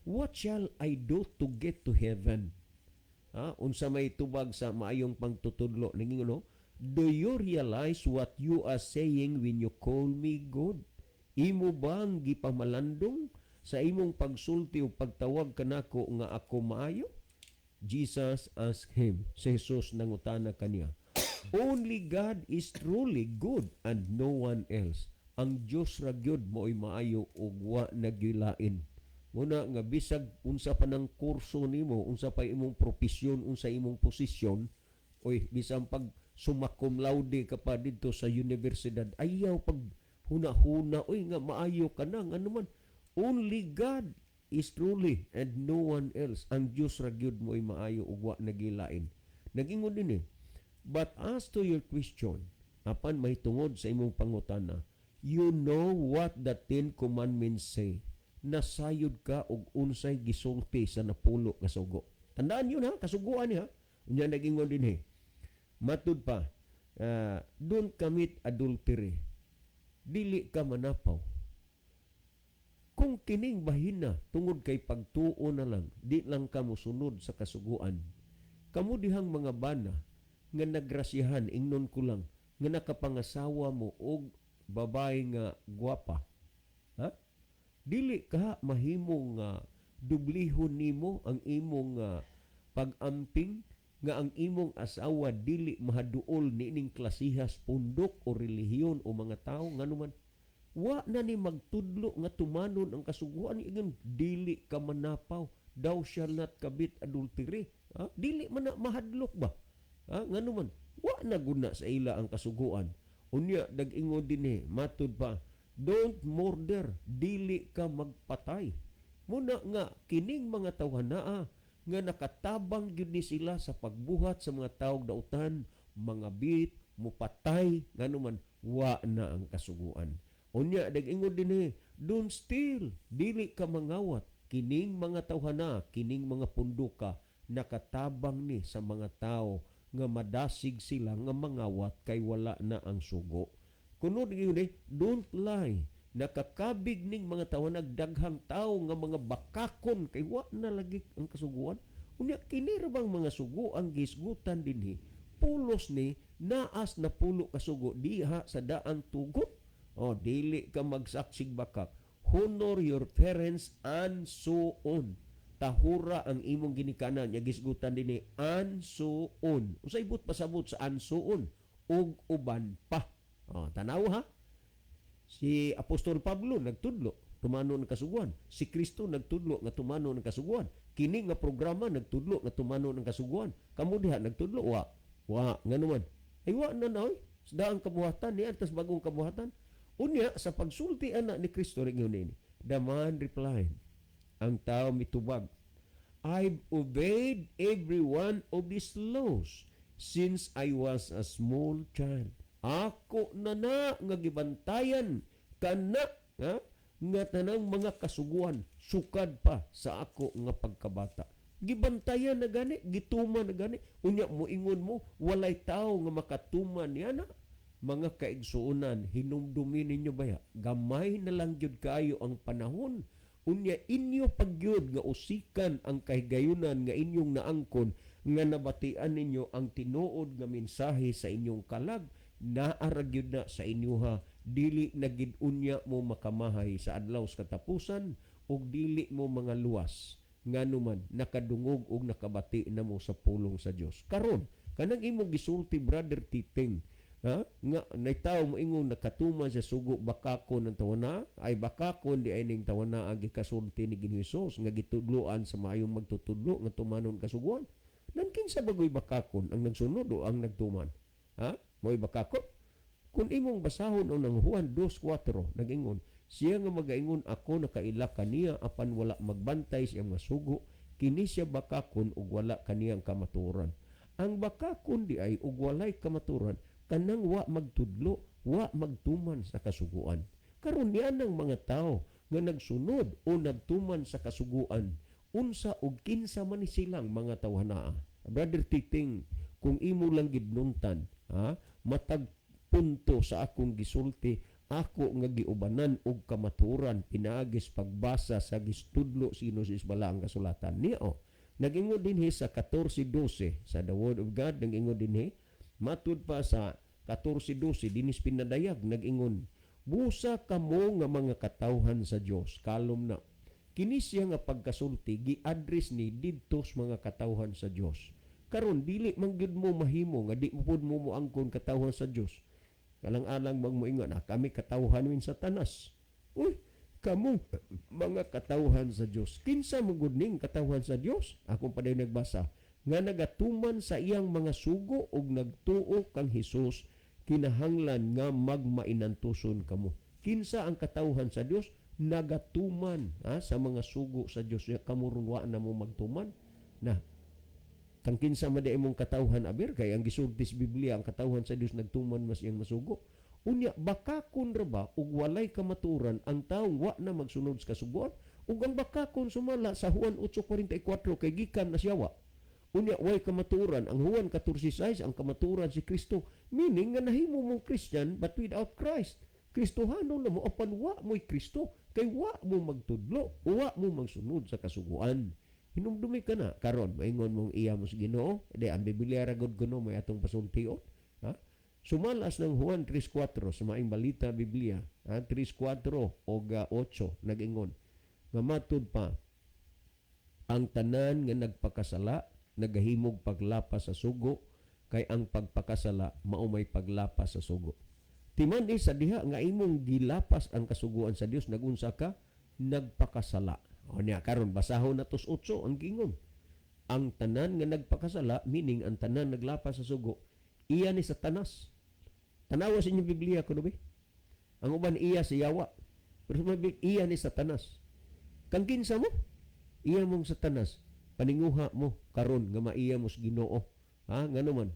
"What shall I do to get to heaven?" Ha? Unsa may tubag sa maayong pagtutudlo? Ningingon, no? "Do you realize what you are saying when you call me good? Imo bang gipamalandong sa imong pagsulti o pagtawag kanako nga ako maayo?" Jesus asked him. Si Jesus nangutana kaniya. "Only God is truly good and no one else." Ang Dios ra gyud mo'y maayo ug wa nagylain. Muna nga bisag unsa pa ng kurso nimo, unsa pa imong propesyon, unsa imong posisyon, oy, bisan pag summa cum laude ka pa didto sa universidad, ayaw pag huna-huna oy nga maayo ka na, ngano man, only God is truly and no one else. Ang Dios ra gyud mo'y maayo ug wa nagilain. Nagingon din eh, "But as to your question," apan mahitungod sa imong pangutana, "you know what the Ten Commandments say." Nasayod ka og unsay gisulti sa napulo ka sugo. Tandaan yun ha, kasuguan niya. Unya nagingon din eh. Matud pa, "Don't commit adultery." Dili ka manapaw. Ug kining bahina tungod kay pagtuo na lang, di lang ka mosunod sa kasuguan. Kamo dihang mga bana nga nagrasyahan, ingnon ko lang, nga nakapangasawa mo og babae nga gwapa. Ha? Dili ka mahimo nga dublihon nimo ang imong pag-amping nga ang imong asawa dili mahaduol niining klasihas pundok o relihiyon o mga tao. Nganuman wa na ni magtudlo nga tumanon ang kasuguan, ingon dili ka manapaw, thou shall not commit adultery, ha? Dili man na mahadlok ba, ha? Nganuman wa na guna sa ila ang kasuguan. Unya dag-ingon dinhi, matud pa, don't murder, dili ka magpatay. Muna nga kining mga tawhanaa nga nakatabang gyud ni sila sa pagbuhat sa mga tawag dautan, mga bit, mupatay, nganuman wa na ang kasuguan. Unya nag-ingon dinhi, don't steal, dili ka mangawat. Kining mga tawhana, kining mga punduka nakatabang ni sa mga tao nga madasig sila nga mangawat kay wala na ang sugo. Kuno gyud ni, don't lie. Nakakabig ning mga tawhana, daghang tao nga mga bakakon kay wa na lagi ang kasuguan. Unya kini ra bang mga sugo ang gisgutan dinhi? Pulos ni naas na pulo ka sugo diha sa daang tugot. O dili ka magsaksig bakak. Honor your parents and so on. Tahura ang imong ginikanan, nya gisgutan dinhi and so on. Unsay buot pasabot sa and so on? Ug uban pa. O, tanaw ha. Si Apostol Pablo nagtudlo tumanon ng kasuguan. Si Kristo nagtudlo nga tumanon ng kasuguan. Kini nga programa nagtudlo nga tumanon ng kasuguan. Kamo diha nagtudlo wa. Wa nganuman. Ay wa na na oy. Sa daang kabuhatan ni antas bagong kabuhatan. Unya sa pagsulti ana ni Kristo rin yun ini. The man replied, ang tao mitubag, "I've obeyed every one of these laws since I was a small child." Ako na na nga gibantayan kana, ha? Nga tanang mga kasuguan sukad pa sa ako nga pagkabata. Gibantayan na gani, gituman na gani. Unya moingon mo, walay tao nga makatuman niya na. Mga kaigsuonan, hinumdumi ninyo baya, gamay na lang gyud kaayo ang panahon. Unya inyo pagyud nga usikan ang kahigayunan nga inyong naangkon nga nabatian ninyo ang tinuod nga mensahe sa inyong kalag, naa ra gyud na sa inyoha. Dili na gid unya mo makamahay sa adlaw sa katapusan ug dili mo mga luwas, nganuman nakadungog og nakabati na mo sa pulong sa Dios. Karon kanang imong gisulti, Brother Titing, ha, nga nay tao moingon nakatuman sa sugo, bakakon ng tawana, ay bakakon di ay ning tawana ang gikasulti ni Ginoong Hesus nga gitudloan sa maayong magtutudlo nga tumanon kasuguan. Nan kinsa bagoy bakakon, ang nagsunod o ang nagtuman? Ha, mo'y bakakon? Kung imong basahon ang nang Juan 2:4, nag-ingon siya nga magaingon ako nakaila kaniya apan wala magbantay siyang masugo, kini siya bakakon ug wala kaniyang kamatuoran. Ang bakakon di ay ug walay kamatuoran, kanang wa magtudlo, wa magtuman sa kasuguan. Karon niya ng mga tao nga nagsunod o nagtuman sa kasuguan, unsa og kinsa man ni silang mga tawhanaa? Brother Titing, kung imo lang gidnuntan, ha, matag punto sa akong gisulti, ako nga giubanan og kamaturan pinaagis pagbasa sa gistudlo sa Ginoo sa balaang kasulatan niya. Oh, nag-ingon dinhi sa 14:12 sa the Word of God, nag-ingon dinhi matud pa sa 14:12 dinis pinadayag, nag-ingon, "Busa kamo nga mga katawhan sa Dios." Kalom na kini siya nga pagkasulti gi-address ni didto sa mga katawhan sa Dios. Karon dili man gyud mo mahimo nga di mo pud mo moangkon katawhan sa Dios. Alang-alang bang moingon na kami katawhan min Satanas. Uy, kamo mga katawhan sa Dios. Kinsa mo gud ning katawhan sa Dios? Akong padayon nagbasa nga nagatuman sa iyang mga sugo ug nagtuo kang Hesus, kinahanglan nga magmainantuson kamo. Kinsa ang katawhan sa Dios? Nagatuman, ha, sa mga sugo sa Dios. Kamo ron wa na mo magtuman na. Kang kinsa man di imong katawhan, aber kay ang gisulti sa Biblia, ang katawhan sa Dios nagtuman mas iyang masugo. Unya bakakon ra ba ug walay kamaturan ang taong wa na magsunod sa kasuguan? Ug ang bakakon sumala sa Juan 8:44 kay gikan na siya wa. Unya way kamaturan ang Juan 14:6, ang kamaturan si Kristo, meaning nga nahimo mong Christian but without Christ. Kristohano na mo apan wa mo'y Kristo kay wa mo magtudlo, wa mo magsunod sa kasuguan. Hinumdumi ka na karon maingon mong iya mo sa Ginoo, di ang Biblia ra gud kuno may atong pasultion, ha? Sumalas ng Juan 3:4 sa Maayong Balita Biblia, ha? 3:4 og 8 nag-ingon nga matud pa ang tanan nga nagpakasala nagahimog paglapas sa sugo, kay ang pagpakasala mao may paglapas sa sugo. Timan sa diha nga imong gilapas ang kasuguan sa Dios, nagunsa ka? Nagpakasala. O niya karon basahon na tos 8 ang giingon. Ang tanan nga nagpakasala, meaning ang tanan naglapas sa sugo, iya ni Satanas. Tanawa sa inyong Biblia kuno bi. Ang uban iya si yawa. Pero sa mga iya ni Satanas. Kang kinsa mo? Iya mong Satanas. Paninguha mo karon nga maiya mo sa Ginoo. Ha, ngano man?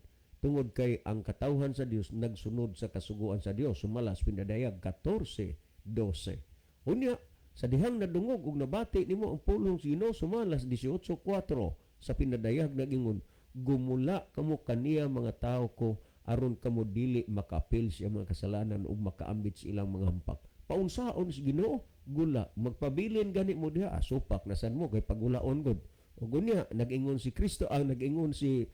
Tungod kay ang katawhan sa Dios nagsunod sa kasuguan sa Dios, sumalas Pinadayag 14:12. Unya sa dihang nadungog ug nabati nimo ang pulong sa Ginoo, sumalas 18:4 sa Pinadayag nagingon, "Gumula kamo kaniya, mga tao ko, aron kamo dili makapil sa mga kasalanan ug makaambit sa ilang mga hampak." Paunsaon sa Ginoo, gula, magpabilin gani mo diha, asupak nasan mo kay pagulaon gud. Ug unya nag-ingon si Kristo, ang nag-ingon si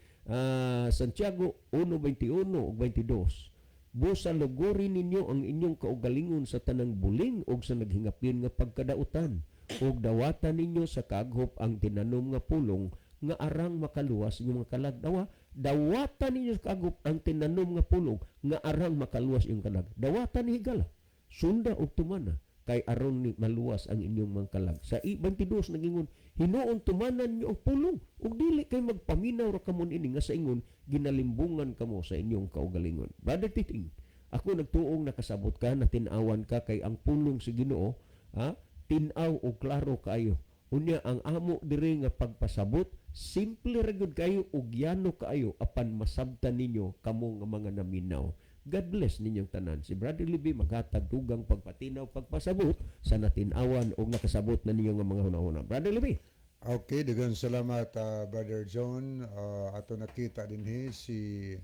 Santiago 1:21 ug 22, "Busa luguri ninyo ang inyong kaugalingon sa tanang buling ug sa naghingapin nga pagkadautan, ug dawatan ninyo sa kaaghop ang tinanom nga pulong nga arang makaluwas inyong mga kalag." Dawa, dawatan ninyo sa kaaghop ang tinanom nga pulong nga arang makaluwas inyong kalag. Dawatan ni higala, sunda ug tumana kay aron ni maluwas ang inyong mga kalag. Sa 22 nagingon, "Hinuon tumanan niyo ang pulong ug dili kay magpaminaw ra kamo ini nga sa ingon ginalimbungan kamo sa inyong kaugalingon." Brother Titing, ako nagtuong nakasabot ka, natin-awan ka, kay ang pulong sa Ginoo, ha, tin-aw og klaro kaayo. Unya ang amo diri nga pagpasabot, simple ra gyud kayo ug yano kaayo, apan masabtan ninyo kamo nga mga naminaw. God bless ninyong tanan. Si Brother Libby maghatag dugang pagpatinaw, pagpasabot sa natin-awan og nakasabot na ninyo nga mga hunahuna. Brother Libby. Okay, daghang salamat, Brother John. Ato nakita dinhi si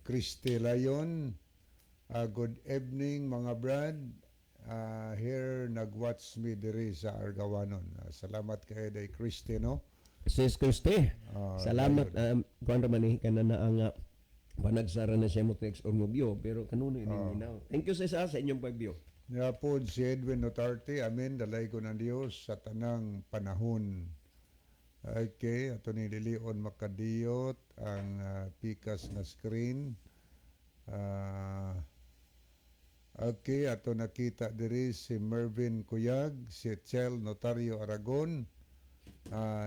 Christy Layon. Good evening, mga brad. Here nag-watch me diri sa Argawanon. Salamat kay day Christy, no. Sis Christy, salamat. Dayon. Kuan ra man ni kana na ang panagsara na siya mo text or mo view, pero kanuno ini minaw. Thank you sis, sa inyong pag-view. Niya po si Edwin Notarte, amen, dalaygon ang Dios sa tanang panahon. Okay, ato ni Lilion Makadiyot ang pikas nga screen. Okay, ato nakita diri si Mervin Kuyag, si Chel Notario Aragon.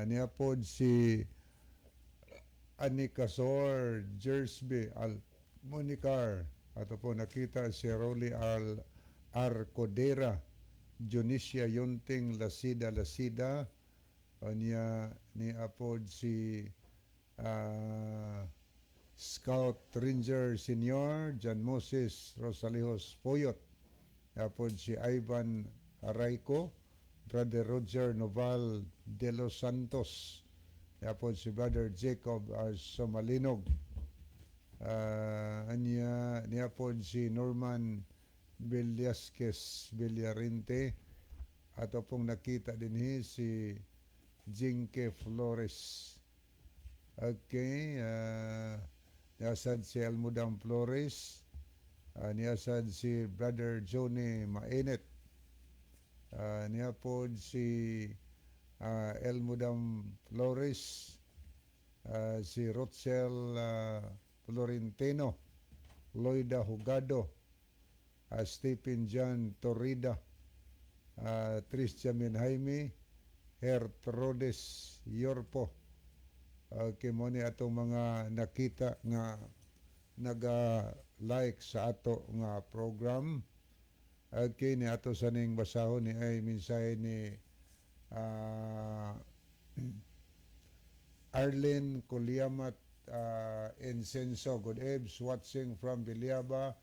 Niya po si Anika Sor, Jersby Al Monicar. Ato po nakita si Rolly Al Arcodera, Dionisia Yunting Lasida Lasida. Niya ni apod si Scout Ranger Senior John Moses Rosalijos Poyot. Apod si Ivan Arayco, Brother Roger Noval de los Santos. Apod si Brother Jacob Somalinog. Anya niya pod si Norman Velasquez Villarente. Ato pong nakita dinhi si Jinke Flores. Okay, niyasad si Almudam Flores. Niyasad si Brother Johnny Mainit. Niya pod si Elmudam Flores, si Rochelle Florentino, Loida Hugado, Stephen John Torrida, Tristian Jaime, Hertrodes Yorpo. Okay, mo ni atong mga nakita nga naga-like sa ato nga program. Okay, ni ato sa ning basahon ni ay mensahe ni Arlene Kuliamat Incenso. Good eves, watching from Villaba.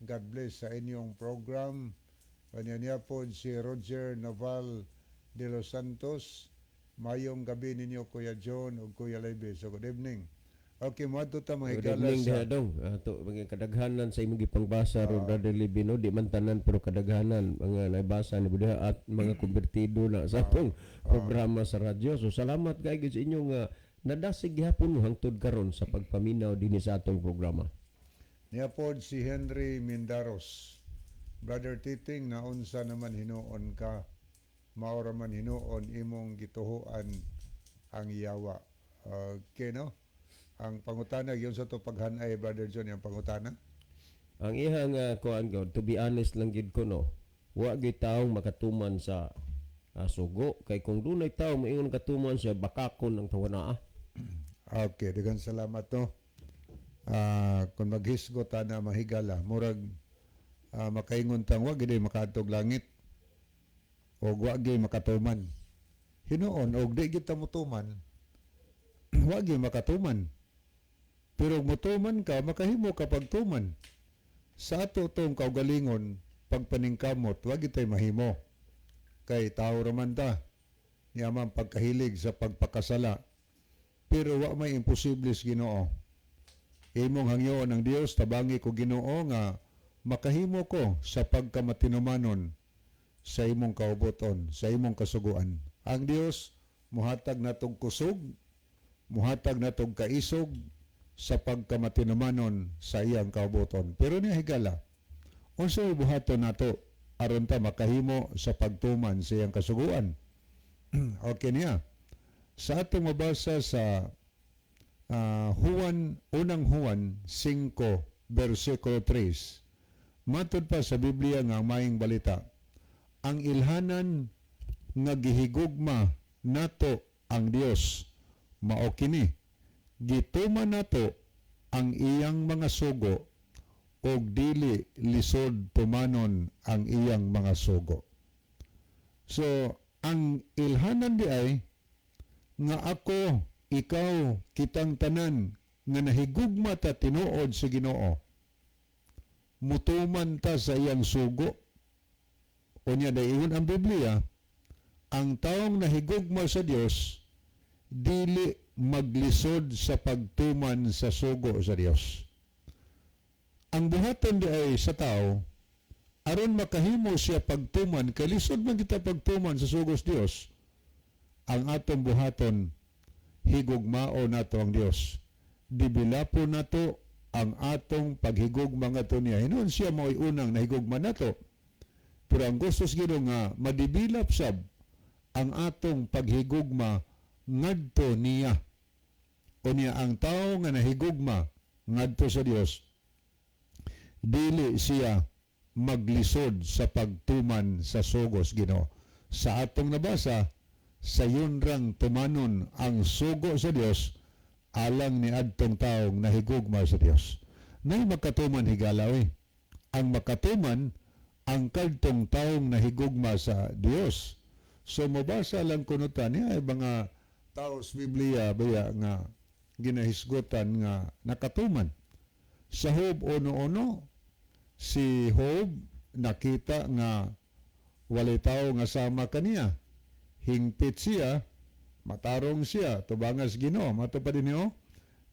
God bless sa inyong program. Kanya niya po si Roger Naval de los Santos. Mayong gabi ninyo, Kuya John ug Kuya Lebe. So good evening. Okay, moadto ta, mga Good higala, evening sa diha dong. Ato mga kadaghanan sa imong gipangbasa ron, Brother Libino, di man tanan pero kadaghanan mga naibasa ni diha at mga konbertido na sa atong programa sa radyo. So salamat kay sa inyong nadasig gihapon mo hangtod karon sa pagpaminaw dinhi sa atong programa. Niya pod si Henry Mindaros. "Brother Titing, naunsa naman hinuon ka, maora man hinuon imong gituhuan ang yawa?" Okay, no? Ang pangutana, yun sa to paghanay, Brother John, yung pangutana. Ang ihang kuan god, to be honest lang gid ko, no. Wa gyud taong makatuman sa sugo kay kung dunay tawo moingon katuman siya, bakakon ang tawana. Okay, daghang salamat, no. Kung maghisgot ta na, mahigala, murag makaingon tang wa gid makaadtog langit o wa gid makatuman. Hinuon og di gid ta motuman, wa gid makatuman. Pero motuman ka, makahimo ka pagtuman. Sa ato tong kaugalingon, pagpaningkamot, wa gid tay mahimo. Kay tao raman ta. Niya man pagkahilig sa pagpakasala. Pero wa may imposible sa Ginoo. Imong hangyoon ang Dios, "Tabangi ko, Ginoo, nga makahimo ko sa pagkamatinumanon sa imong kaubuton, sa imong kasuguan." Ang Dios muhatag natog kusog, muhatag natog kaisog sa pagkamatinumanon sa iyang kaubuton. Pero niya, higala, unsa buhaton nato aron ta makahimo sa pagtuman sa iyang kasuguan? Okay niya. Sa atong mabasa sa Juan, Unang Juan 5, versikulo 3. Matod pa sa Biblia nga maayong balita, ang ilhanan nga gihigugma nato ang Dios mao kini: gituman nato ang iyang mga sugo, og dili lisod tumanon ang iyang mga sugo. So, ang ilhanan di ay nga ako, ikaw, kitang tanan nga nahigugma ta tinuod sa Ginoo, mutuman ta sa iyang sugo. Unya dayon ang Biblia, ang taong nahigugma sa Dios dili maglisod sa pagtuman sa sugo sa Dios. Ang buhaton di ay sa tao aron makahimo siya pagtuman, kay lisod man kita pagtuman sa sugo sa Dios. Ang atong buhaton, higugmao nato ang Dios. Dibilapo nato ang atong paghigugma ngadto niya. Hinuon siya mao'y unang nahigugma nato. Pero ang gusto sa Ginoo nga madibilap sab ang atong paghigugma ngadto niya. Unya ang tao nga nahigugma ngadto sa Dios, dili siya maglisod sa pagtuman sa sugos Ginoo. Sa atong nabasa, sayon rang tumanon ang sugo sa Dios alang ni adtong taong nahigugma sa Dios. Nay makatuman, higala, oy. Ang makatuman ang kadtong taong nahigugma sa Dios. So mabasa lang kuno ta niya ay mga tao sa Biblia baya nga ginahisgutan nga nakatuman. Sa Job 1:1, si Job nakita nga walay tao nga sama kaniya. Hingpit siya, matarong siya, tubangas Ginoo. Mato pa din niyo,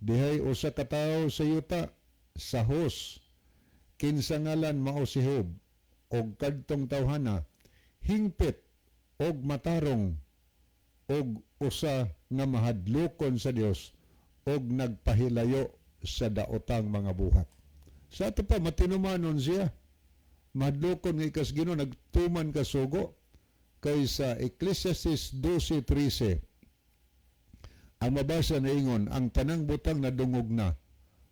dihay usa ka tawo sa yuta sa Uz. Kinsa ngalan mao si Job, og kadtong tawhana hingpit og matarong og usa nga mahadlokon sa Dios og nagpahilayo sa daotang mga buhat. Sa ato pa, matinumanon siya. Mahadlokon nga ikas Ginoo, nagtuman ka sugo kay sa Ecclesiastes 12:13 ang mabasa na ingon, ang tanang butang nadungog na,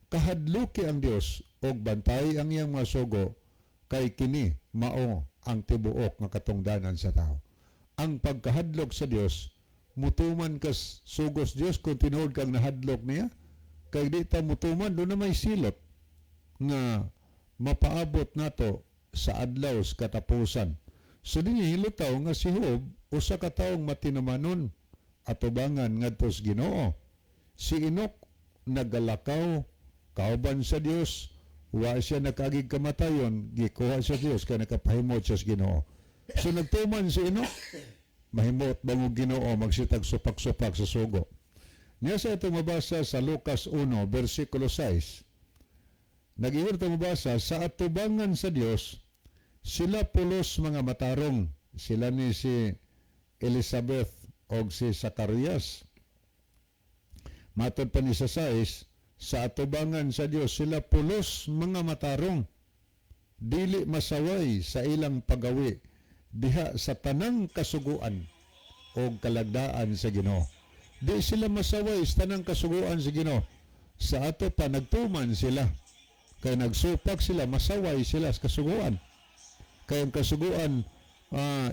kahadluki ang Dios og bantay ang iyang mga sugo, kay kini mao ang tibuok nga katungdanan sa tao. Ang pagkahadlok sa Dios, mutuman kas sugos Dios kung tinuod kang nahadlok niya. Kay di ta mutuman, doon na may silot nga mapaabot nato sa adlaw sa katapusan. So dinhi hilutaw nga si Job usa ka taong matinumanon atubangan ngadto sa Ginoo. Si Enoch nagalakaw kauban sa Dios, wa siya nakaagig kamatayon, gikuha sa Dios kay nakapahimot siya sa Ginoo. So nagtuman si Enoch, mahimot bangog Ginoo magsitag supak-supak sa sugo. Niya sa ito mabasa sa Lucas 1, versikulo 6. Nag-ingon ito mabasa, sa atubangan sa Dios, sila pulos mga matarong. Sila ni si Elizabeth og si Zacarias. Matod pa ni sa 6, sa atubangan sa Dios, sila pulos mga matarong. Dili masaway sa ilang pagawi diha sa tanang kasuguan o kalagdaan sa Ginoo. Di sila masaway sa tanang kasuguan sa Ginoo. Sa ato pa nagtuman sila. Kay nagsupak sila, masaway sila sa kasuguan. Kay ang kasuguan,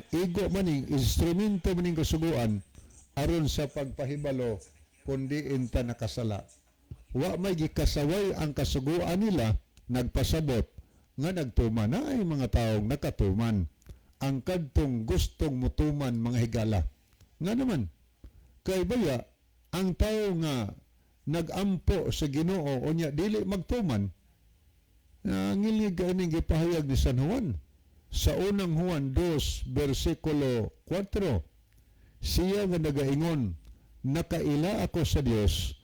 igo maning instrumento maning kasuguan aron sa pagpahibalo kung diin ta nakasala. Wa may gikasaway ang kasuguan nila, nagpasabot nga nagtuman na ay mga taong nakatuman ang kadtong gustong mutuman, mga higala. Nga naman, kay baya ang tao nga nagampo sa Ginoo unya dili magtuman, nangilngig ka ining gipahayag ni San Juan sa Unang Juan 2 versikulo 4: "Siya nga nagaingon, 'Nakaila ako sa Dios,'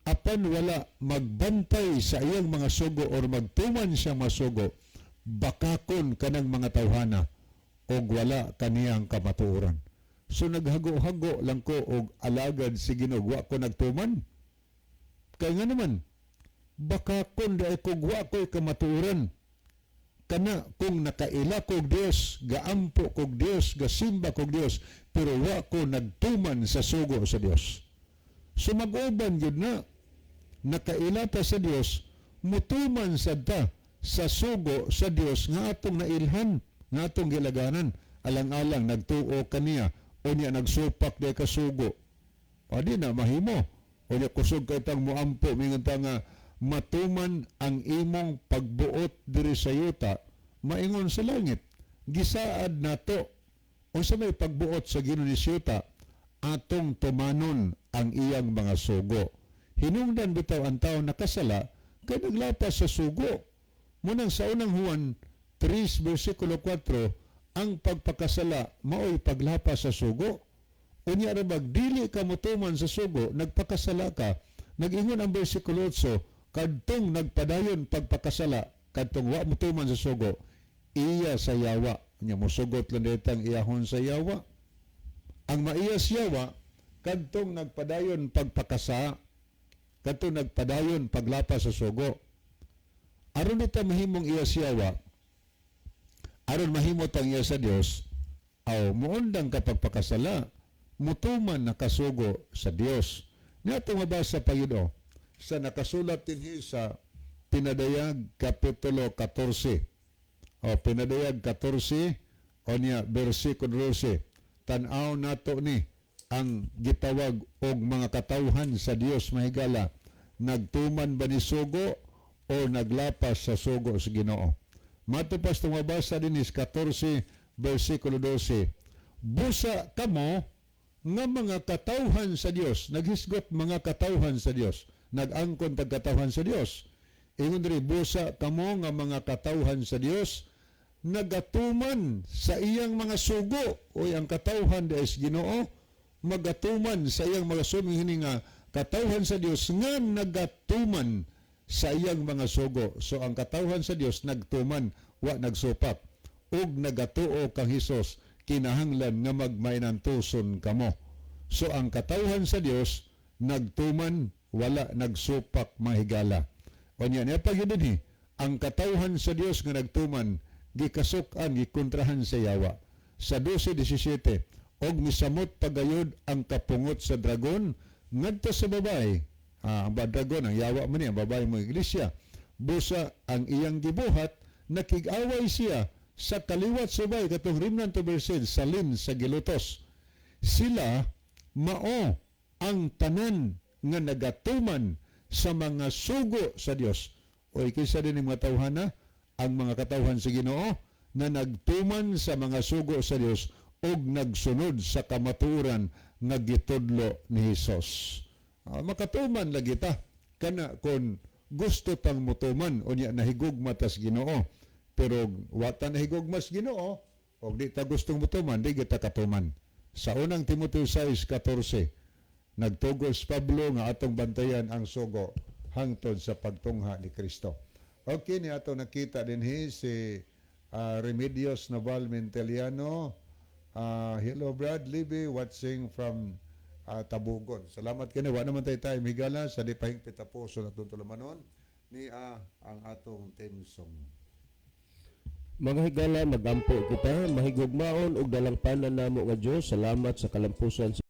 apan wala magbantay sa iyang mga sugo or magtuman siya mga sugo, bakakon kanang mga tawhana og wala kaniyang kamatuoran." So naghago-hago lang ko og alagad si Ginoo, wa ko nagtuman. Kay nga naman, bakakon dahil kog wa ko'y kamatuoran. Kana kung nakaila kog Dios, gaampo kog Dios, gasimba kog Dios, pero wa ko nagtuman sa sugo sa Dios. So mag-uban gyud na nakaila ta sa Dios, mutuman sad ta sa sugo sa Dios nga atong nailhan, nga atong gilaganan. Alang-alang nagtuo kaniya, unya nagsupak di ka sugo. Adi na mahimo. Unya kusog kay tang muampo, mingon ta nga matuman ang imong pagbuot diri sa yuta, maingon sa langit. Gisaad nato unsa may pagbuot sa Ginoo ni yuta, atong tumanon ang iyang mga sugo. Hinungdan bitaw ang tao nakasala kay naglapas sa sugo. Munang sa Unang Juan 3 versikulo 4, ang pagpakasala maoy paglapas sa sugo. Unya ra bag dili ka motuman sa sugo, nagpakasala ka. Nag-ingon ang versikulo 8, kadtong nagpadayon pagpakasala, kadtong wa motuman sa sugo, iya sa yawa. Unya mosugot lang ditang iyahon sa yawa. Ang maiya sa yawa, kadtong nagpadayon pagpakasa, kadtong nagpadayon paglapas sa sugo. Aron ita mahimong iya sa yawa, aron mahimo tang iya sa Dios, aw muundang ka pagpakasala, mutuman nakasugo sa Dios. Nga mabasa pa yun, oh, sa nakasulat dinhi sa Pinadayag Kapitulo 14. O, Pinadayag 14, o niya, versikulo 12. Tan-aw nato ni ang gitawag og mga katawhan sa Dios, mahigala. Nagtuman ba ni sugo o naglapas sa sugo sa Ginoo? Matupas tumabasa din is 14 versikulo 12. "Busa kamo nga mga katawhan sa Dios," naghisgot mga katawhan sa Dios, nag-angkon tag katawhan sa Dios. Ingon diri, "Busa kamo nga mga katawhan sa Dios nagatuman sa iyang mga sugo." Oy, ang katawhan di is Ginoo magatuman sa iyang mga sugo, hini nga katawhan sa Dios nga nagatuman sa iyang mga sugo. So ang katawhan sa Dios nagtuman, wa nagsupak. Ug nagatuo kang Hesus, kinahanglan nga magmainantuson kamo. So ang katawhan sa Dios nagtuman, wala nagsupak, mahigala. Unya niya pag dinhi, ang katawhan sa Dios nga nagtuman gikasuk-an, gikontrahan sa yawa. Sa 12:17, "Og misamot pagayod ang kapungot sa dragon ngadto sa babae." Ah, ang dragon ang yawa man ni, ang babae mo iglesia. "Busa ang iyang gibuhat, nakig-away siya sa kaliwat sa babae," katong remnant of her seed, salin sa gilutos. "Sila mao ang tanan nga nagatuman sa mga sugo sa Dios." O kinsa din ang mga tawhana? Ang mga katawhan sa Ginoo na nagtuman sa mga sugo sa Dios ug nagsunod sa kamatuoran nga gitudlo ni Hesus. Ah, makatuman lagi ta kana kon gusto tang mutuman unya nahigugma tas Ginoo. Pero wa ta nahigugma sa Ginoo og di ta gustong mutuman, di kita katuman. Sa Unang Timoteo 6:14, Nagtugos Pablo nga atong bantayan ang sugo hangtod sa pagtungha ni Kristo. Okay, ni ato nakita dinhi si Remedios Naval Menteliano. Hello, Brad Libby, watching from Tabugon. Salamat kini. Wa naman tayo time, higala, sa di pahingpit tapuson atong tulumanon ni ang atong theme song. Mga higala, magampo kita. Mahigugmaon ug dalangpanan namo nga Dios, salamat sa kalampusan sa